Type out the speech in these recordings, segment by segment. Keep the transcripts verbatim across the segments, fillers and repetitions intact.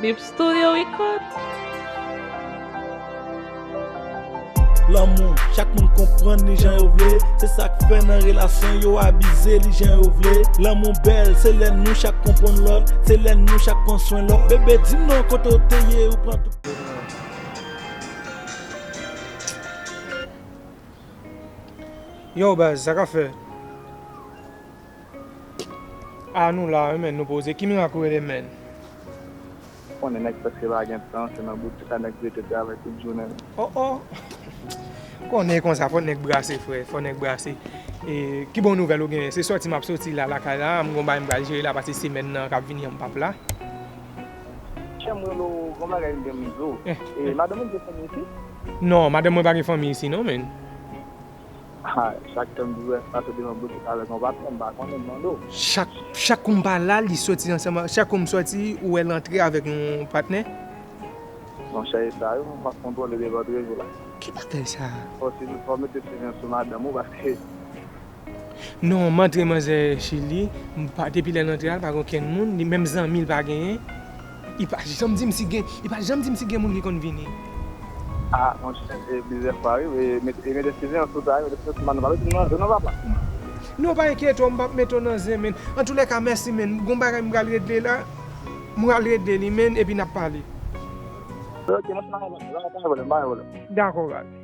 Bip Studio Record. Lanmou, chak moun konprann li jan yo vle. Se sa k fè nan relasyon yo abize li jan yo vle. Lanmou bèl, se lè nou chak konprann lòt. Se lè nou chak pran swen lòt. Bebe, di m non kote w te ye, ou pran tout. Yo, baz, sa k ap fèt? A, nou la wi, menn, nou poze. Ki mirak ou rele, menn? Konnen nèg prèske pa gen tan, se nan boutik la nèg rete travay tout jounen. Oh, oh! Konnen konsa, fò nèg brase, frè, fò nèg brase. E, ki bon nouvèl ou genyen? Se sòti m ap sòti la, lakay la, m gon bagay m pral jere la, paske semèn nan k ap vini an m p ap la. Chè m rele w, gon bagay m gen m di w. Eh, e, eh. Madanm ou gen fanmi isit? Non, madanm mwen pa gen fanmi isi non, menn. Ah, chak tan m di w, èske w pase devan boutik avèk yon patnè, m pa konnen, m mande w. Chak, chak kou m pa la, li soti ansanm, chak kou m soti, ou wè l antre avèk yon patnè. Monchè, e sa yo, m ap kontwole devan trezor la. Ki bagay sa? Fò w mete siveyans sou madanm ou, paske Non, m antre manzè Chili, m pa, depi lè l antre a, l pa gen okenn moun, li menm zanmi l pa genyen. Li pa janm di m si gen, li pa janm di m si gen moun ki konn vini. Ah, monchè, se plizyè fwa, wi, e met, e met eskize an sou sa, wi, mete sou madanm, pa mete nan zen non, papa. Non, pa enkyete w, m p ap mete w nan zen, menn. Antoulèka, mèsi, menn. Gon bagay m pral regle la, m pral regle li, menn, epi n ap pale. Ok, monchè, pa gen pwoblèm, pa gen pwoblèm, pa gen pwoblèm. Dakò, baz.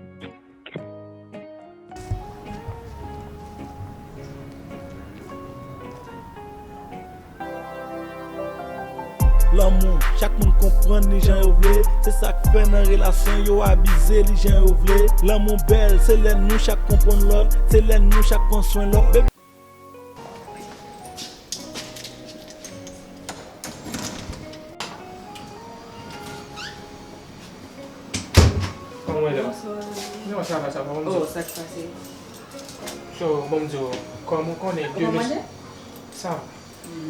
Lanmou, chak moun konprann li jan yo vle. Se sa k fè nan relasyon yo abize li jan yo vle. Lanmou bèl, se lè nou chak konprann lòt. Se lè nou chak pran swen lòt. Baby, Kòman w ye la? Bonswa. Non, sa va, sa va, bon, oh, sa k pase? So, bon, m di w, kòm ou konnen, demen, sa,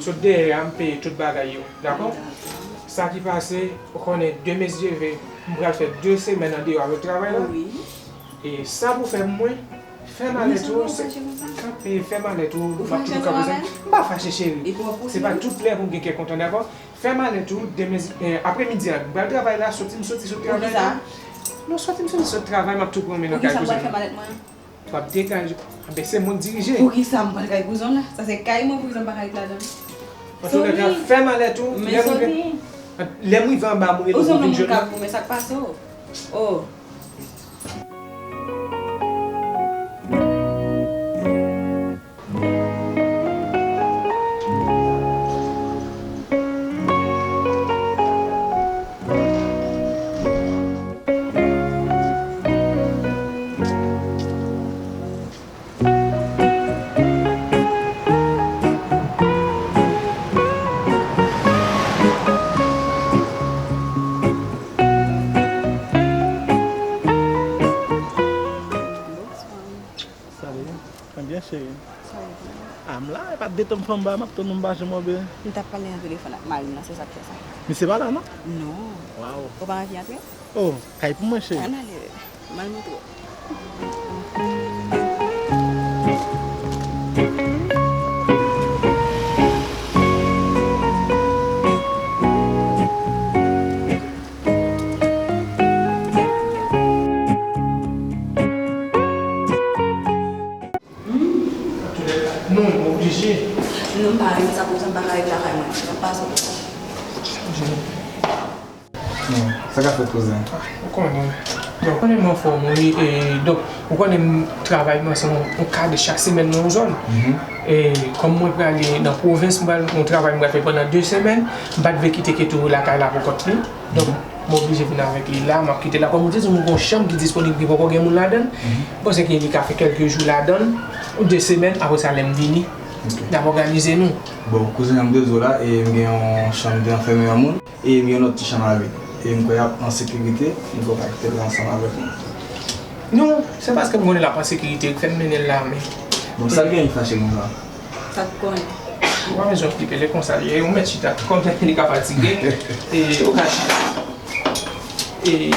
sot dèyè a, m peye tout bagay yo, dakò? Dakò. Sa ki pase, ou konnen, demen, si Dye vle, m pral fè de semèn andeyò avèk travay la. Wi. E sa pou fè mwen, fè malèt ou, se, kanpe, fè malèt ou, m ap toujou kanpe, m pa fache, cheri. Se pa tout lè pou m gen kè kontan, dakò? Fè malèt ou, demen, eh, apremidi a, m pral travay la, soti m soti sot travay la. Non, soti m soti sot travay, m ap tou pran men nan kay kouzen m. Poukisa m pral fè malèt mwen? W ap degaje, anben se mwen k dirije. Poukisa m pral kay kouzen m la? Sa se kay mwen, poukisa m pa ka ret ladan l? Antoulèka, fè malèt ou, lè m rive, lè m rive anba, m rele w pou vin jwenn mwen. Ou sanble yon moun k ap goumen, sa k pase w? Oh. Salut, mwen byen cheri. Sa w ye? Ah, m la, e pa de tan m fanm ba, m ap tann ou, m pa janm wè w byen. M t ap pale nan telefòn ak mari m nan, se sa k fè sa. Misye pa la, non? Non. Waw. Ou pa anvi antre? Oh, kay pou mwen, cheri. Ann ale. M al montre w. Non, m oblije. Non, m pa renmen sa, pou sa m pa ka ret lakay mwen. M ap pase w. Non, sa k ap fèt, kouzen? Ah, ou konnen. Donk, ou konnen m anfòm, wi. E, donk, ou konnen m travay, mwen se yon, yon kad chak semèn nan yon zòn. Mhm. E, kòm mwen prale nan pwovens, m pral yon travay m pral fè pandan de semèn, m pa t vle kite Ketou lakay la pou kont li. Donk, m oblije vin avèk li la, m ap kite l la. Kòm ou te di m, gon chanm ki disponib, ki poko gen moun ladan l. Mhm. M panse ke li ka fè kèlke jou ladan l, ou de semèn, apre sa, lè m vini, n ap òganize nou. Bon, kouzen an, m dezole la, e m gen yon chanm ki anfèmen yon moun, e m gen yon lòt ti chanm a vid. E m kwè y ap an sekirite, m kwè w ka kite l la ansanm avèk nou. Non, se paske m konnen l ap an sekirite, ki fè m mennen l la, men. Bon, sa l genyen ki fache konsa? Sa k konnen. Ou pa bezwen okipe l, e konsa l ye. Ou mèt chita. Kòm li ka fatige, e ou ka chita. E,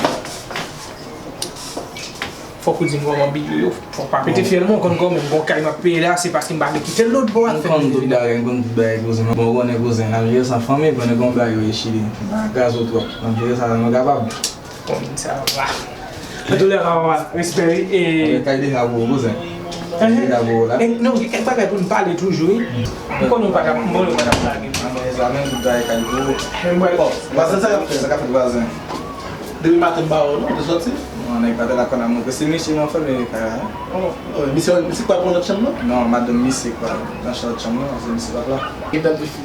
fò Fòk ou di m kòman biye yo. Fòk pa pete fyèl mwen, ou konn kòman m gon kay m ap peye la, se paske m pa vle kite l lòt bò a. M konn tout bagay, m konn tout bagay kouzen. Bon, ou konnen kouzen, n ap jere san fanmi, konnen gon bagay yo e Chili. M pa kraze w twòp. N ap jere sa jan nou kapab. Bon, sa va. Antoulèka, papa, respè, wi. E kay deja pou ou, kouzen. Kay deja pou ou la. E non, gen kèk bagay pou n pale toujou, wi. M konnen w pa t ap, m konnen w pa t ap lage m. Anmwey, sa menm tout bagay kay pou ou. Bon, vwazen, sa k ap fèt? Sa k ap fèt, vwazen? Depi maten m pa wè w non, ou te sòti? Non, nèg pa t la konn a mwen. Se misye nan fèmen kay la, non? Oh, oh, misye, misye pral pran lòt chanm nan? Non, madanm misye k pral nan lòt chanm nan, se misye p ap la.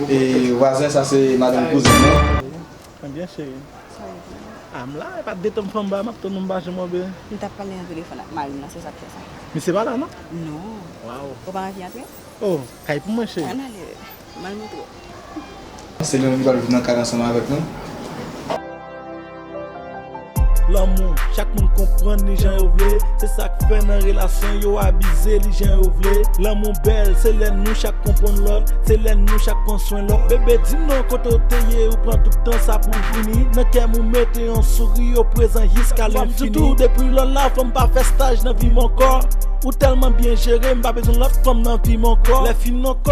E vwazen, sa se madanm kouzen mwen. Mwen byen, cheri. Sa w di? A, m la, e pa t de tan m fanm ba, m ap tann ou, m pa janm wè w, bebe. M t ap pale nan telefòn ak mari m nan, se sa k fè sa. Misye pa la, non? Non. Waw. Ou pa anvi antre? Oh, kay pou mwen, cheri. Ann ale. M al montre w. Se li menm ki pral viv nan kay la ansanm avèk nou. Lanmou, chak moun konprann li jan yo vle. Se sa k fè nan relasyon yo abize li jan yo vle. Lanmou bèl, se lè nou chak konprann lòt, se lè nou chak pran swen lòt. Bebe, di m non, kote w te ye, ou pran tout tan sa pou w vini. Nan kè m ou mete yon souri, ou prezan jiska lenfini. Fòm di tou, depi lò la, fòm pa fè staj nan vi m ankò. Ou tèlman byen jere, m pa bezwen lòt fanm nan vi m ankò. Lè fin ankò.